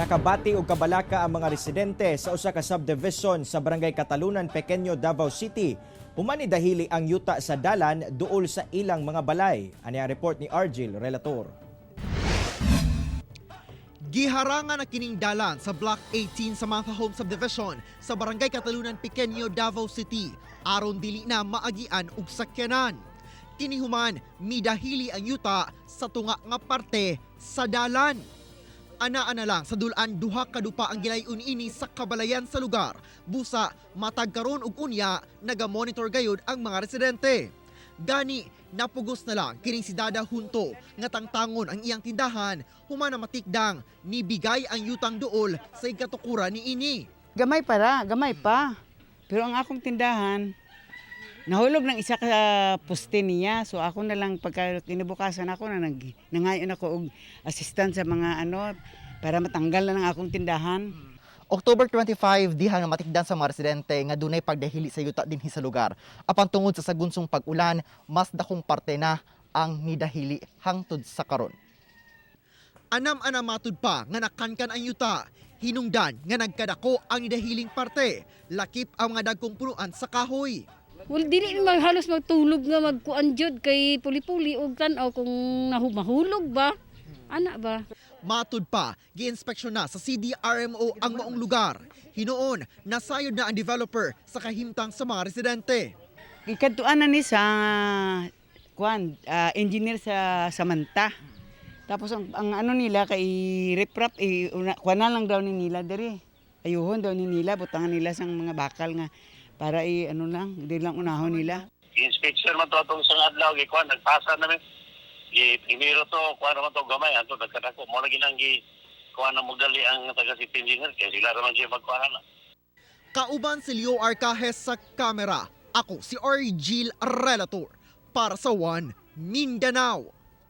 Nakabati og kabalaka ang mga residente sa usa ka subdivision sa Barangay Catalunan, Pequeño, Davao City. Human nidahili ang yuta sa dalan duol sa ilang mga balay. Ani ang report ni Argil Relator. Giharangan na kining dalan sa Block 18 Samantha Home Subdivision sa Barangay Catalunan, Pequeño, Davao City aron dili na maagian og sakyanan. Kini human midahili ang yuta sa tunga nga parte sa dalan. Anaa na lang sa dul-an duha ka dupa ang gilayon ini sa kabalayan sa lugar. Busa matag karon ug unya, naga-monitor gayud ang mga residente. Gani napugos na lang kining si Dada Hunto nga tangtangon ang iyang tindahan human na matikdang nibigay ang yutang duol sa igkatukuran ni ini. Gamay para, gamay pa. Pero ang akong tindahan, nahulog ng isa ka poste niya. So ako na lang, pagka kinabukasan, ako na nangayon ako og assistant sa mga ano para matanggal na ng akong tindahan. October 25 diha nga matikdan sa mga residente nga dunay pagdahili sa yuta dinhi sa lugar. Apan tungod sa sagunsong pag-ulan, mas dakong parte na ang nidahili hangtod sa karon. Anam-anam matud pa nga nakankan ang yuta. Hinungdan nga nagkadako ang nidahiling parte, lakip ang mga dagkong punuan sa kahoy. Well, dili mag halos magtulog nga magkuan jud kay puli-puli og tan-aw kung mahulog ba. Ana ba? Matud pa, giinspeksyon na sa CDRMO ang maong lugar. Hinuon, nasayod na ang developer sa kahimtang sa mga residente. Ikadtuan na ni sa kuan, engineer sa Samantha. Tapos ang ano nila kay riprap i una, kuan na lang daw ni nila diri. Ayuhon daw ni nila, butangan nila sang mga bakal nga para i ano lang, di lang unahon nila. Inspection man to atong isang adlaw, gikuan, nagpasa namin. Gi primero to, kuan naman to gamay ato nagkadako mo lagi nang gi kuan na mogali ang taga city engineer kay sila ra man siya magkuan na. Kauban si Leo Arcajes sa kamera. Ako si Argil Relator para sa One Mindanao.